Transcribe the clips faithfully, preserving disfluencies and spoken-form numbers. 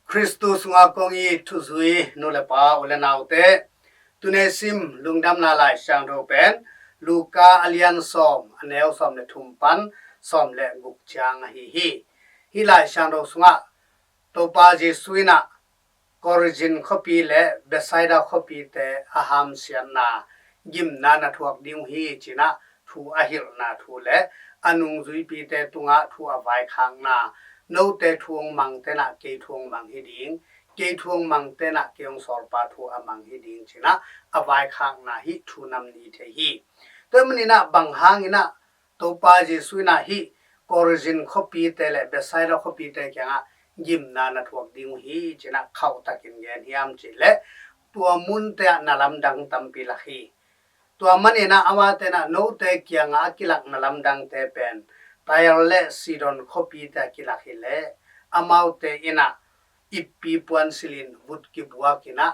Khristu sungah kong it thuzui nu le pa, u le naute, tuni sim Lungdamna Lai Siangtho pen Luka a lian sawm, a neu sawm le thum pan sawm le guk ciang ahi hi. Hih Lai Siangtho sungah Topa Jesu in ah Korazin khuapi le Bethsaida khuapite a hamsiatna gimna na thuak ding uh hi, ci-in ah thu a hilhna thu le a nungzuipite tungah thu a vaikhakna, note thu hong mangte in ah kei thu hong mang hi ding, kei thu hong mangte in ah kei hong sawlpa thu a mang hi ding, ci-in ah a vaikhakna hih thu nam ni thei hi. Tua ahih manin ah bang hangin ah Topa Jesu in ah hih Korazin khuapite le Bethsaida khuapite kiangah gimna na thuak ding uh hi, ci-in ah khauhtakin gen hiam cih leh, tua munte ah na lamdang tampi lak hi. Tua manin ah amate in ah note kiangah a kilak na lamdangte pen Tyre le Sidon khuapite a kilak hi leh, amaute in ah ippi puan silhin vut kibuakin ah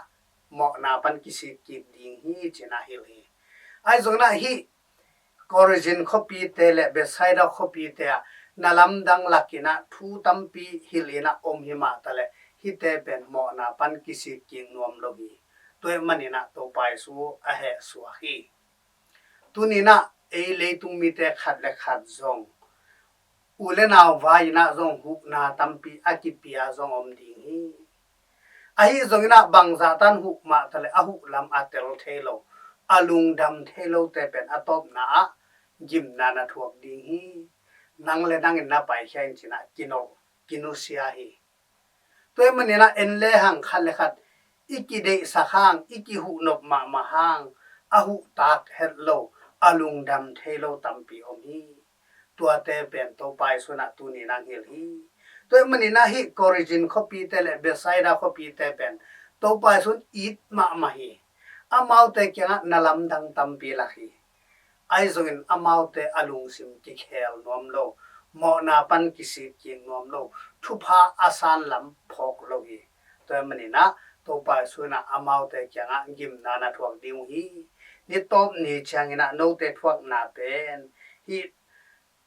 mawhna pan kisik kik ding hi, ci-in ah hilh hi. Ahi zongin ah hih Korazin khuapite le Bethsaida khuapite ah na lamdang lakin ah thu tampi hilhin ah om hi mah taleh, hihte pen mawhna pan kisik kik nuam lo hi. Tua ahih manin ah Topa Jesu a hehsuak hi. Tuni-in ah ei leitung mite khat le khat zong u le nau vai-in ah zong huhna tampi a kipia zong om ding hi. Ahi zongin ah bangzah tan huh mah taleh a huh lam a tel thei lo, a lungdam thei lote pen a tawpna ah gimna na thuak ding hi. Nang le nangin na paikhia in, ci-in ah kinol, kinusia hi. Tua ahih manin ah en lehang khat le khat i kideihsak hang, i kihuhnop mahmah hang, a huhtak het lo, a lungdam thei lo tampi om hi. Tuate pen Topa Jesu in ah tuni-in ah hilh hi. Tua ahih manin ah hih Korazin khuapite le Bethsaida khuapite pen Topa Jesu in it mahmah hi. Amaute kiangah na lamdang tampi lak hi. Ahi zongin amaute a lungsim kikhel nuam lo, mawhna pan kisik kik nuam lo, thupha a san lam phawk lo hi. Tua ahih manin ah Topa Jesu in ah amaute kiangah gimna na thuak ding uh hi. Ni tawp ni ciangin ah note thuakna pen hih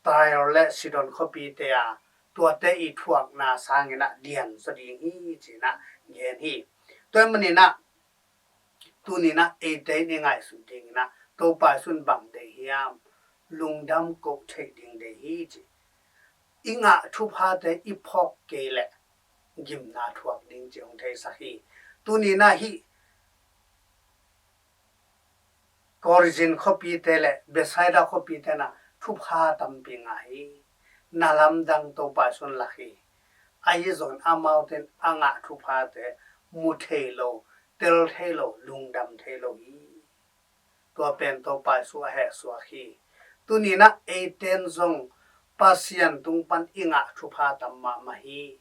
Tyre le Sidon khuapite a, tuate i thuakna sangin ah lian zaw ding hi, ci-in ah gen hi. Tua ahih manin ah tuni-in ah eite in i ngaihsut dingin ah Topa Jesu in bang deih hiam? Lungdam koh theih ding deih hi, ci. I ngah thuphate i phawk kei leh gimna thuak ding cih hong theisak hi. Tuni-in ah hih Korazin khuapite le Bethsaida khuapite in ah thupha tampi ngah hi. Na lamdang Topa Jesu in lak hi. Ahi zongin amaute in a ngah thuphate mu thei lo, tel thei lo, lungdam thei lo hi. Tua pen Topa Jesu a hehsuak hi. Tuni-in ah eite in zong Pasian tung pan i ngah thupha tam mahmah hi.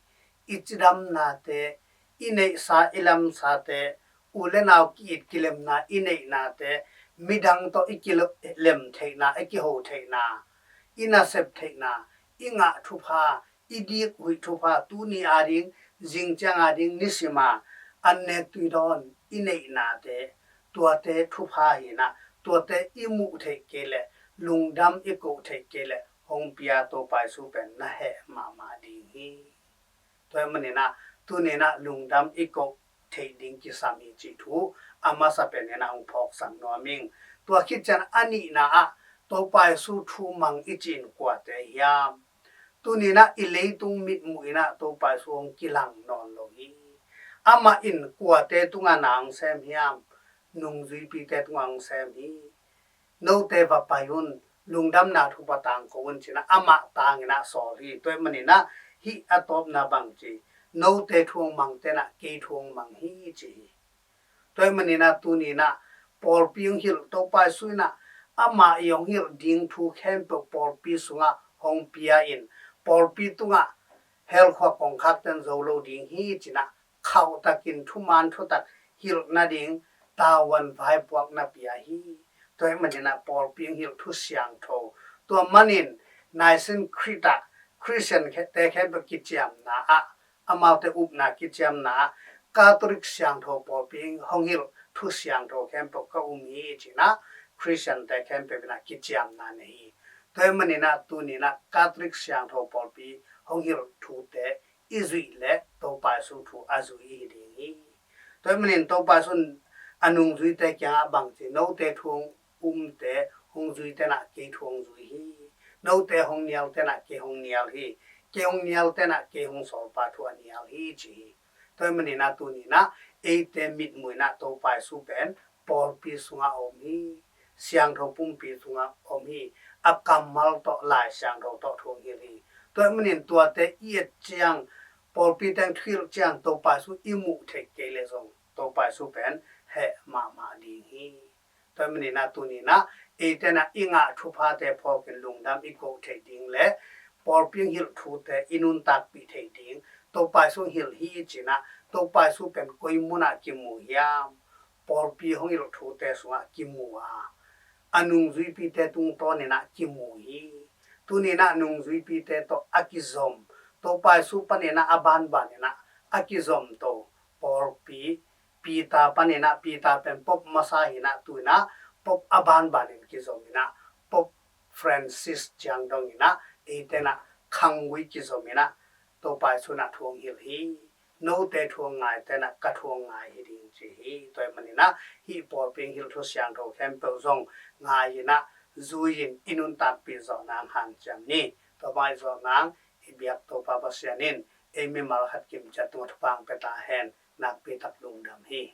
I cidamnate, i neihsa i lemsate, u le nau ki-it kilemna i neihnate, midang tawh i kilem theihna, i kiho theihna, i nasep theihna, i ngah thupha, i dik huih thupha, tuni ading, zing ciang ading, nisim a an nek tui dawn i neihnate, tuate thupha hi-in ah, tuate i muh theih kei leh, lungdam i koh theih kei leh, hong pia Topa Jesu pen na heh mahmah ding hi. Tua ahih manin ah tuni-in ah lungdam i koh theih ding kisam hi cih thu a masa penin ah hong phawksak nuam ing. Tua khit ciang a nihna ah Topa Jesu thu mang i cih in kuate hiam? Tuni-in ah i leitung mitmuh in ah Topa Jesu hong kilang nawn lo hi. Amah in kuate tungah na hong sem hiam? Nungzuipite tungah hong sem hi. Note va pai un, lungdamna thupha tangko un, ci-in ah amah tangin ah sawl hi. Tua ahih manin ah hih a tawpna bang ci, note thu hong mangte in ah kei thu hong mang hi, ci hi. Tua ahih manin ah tuni-in ah pawlpi hong hilh, Topa Jesu in ah amah i hong hilh ding thu khempeuh pawlpi sungah hong pia in, pawlpi tungah helkhuak kongkhakte in zo lo ding hi, ci-in ah khauhtakin thuman thutak hilh nading tavuan vaipuakna pia hi. Tua ahih manin ah pawlpi hong hilh thu siangtho, tua manin Nicene Creed ah Khristiante khempeuh kiciamna ah, amaute upna kiciamna ah Catholic siangtho pawlpi hong hilh thu siangtho khempeuh ka um hi, ci-in ah Khristiante khempeuh in ah kiciamna nei hi. Tua ahih manin ah tuni-in ah Catholic siangtho pawlpi hong hilh thute i zuih leh Topa Jesu thu a zui i hi ding hi. Tua ahih manin Topa Jesu in a nungzuite kiangah bang ci, note thu hong umte hong zuite in ah kei thu hong zui hi. Note hong nialte in ah kei hong nial hi. Kei hong nialte in ah kei hong sawlpa thu a nial hi ci hi. Tua ahih manin ah tuni in ah eite mitmuh in ah Topa Jesu pen pawlpi sungah a om hi. Siangtho pumpi sungah a om hi. A kammal tawh, Lai Siangtho tawh thu hong hilh hi. Tua ahih manin tuate i et ciang, pawlpi teng thu hilh ciang Topa Jesu i muh theih kei leh zong Topa Jesu pen heh mahmah ding hi. Tua ahih manin ah tuni in ah eite in ah i ngah thuphate phawkin lungdam i koh theih ding leh pawlpi hong hilh thute i nuntakpih theih ding, Topa Jesu hong hilh hi ci-in ah Topa Jesu pen koi mun ah kimu hiam? Pawlpi hong hilh thute sungah kimu a, a nungzuipite tungtawn in ah kimu hi. Tuni in ah nungzuipite tawh a kizom, Topa Jesu panin ah a banban in ah a kizom to pawlpi, Peter panin ah, Peter pen Pope masa hi in ah, tu in ah Pope a banbanin kizom in ah, Pope Francis ciang dong in ah eite in ah khanggui kizom in ah Topa Jesu in ah thu hong hilh hi. Note thu hong ngaite in ah ka thu hong ngai hi ding ci hi. Tua ahih manin ah hih pawlpi hong hilh thu siangtho khempeuh zong ngai in ah zui-in i nuntakpih zawh nang hanciam ni. Tua bang i zawh nang i biak Topa Pasian in ei mimal khat kimciat tungah thupha hong pia ta hen. Nakpi tak lungdam hi.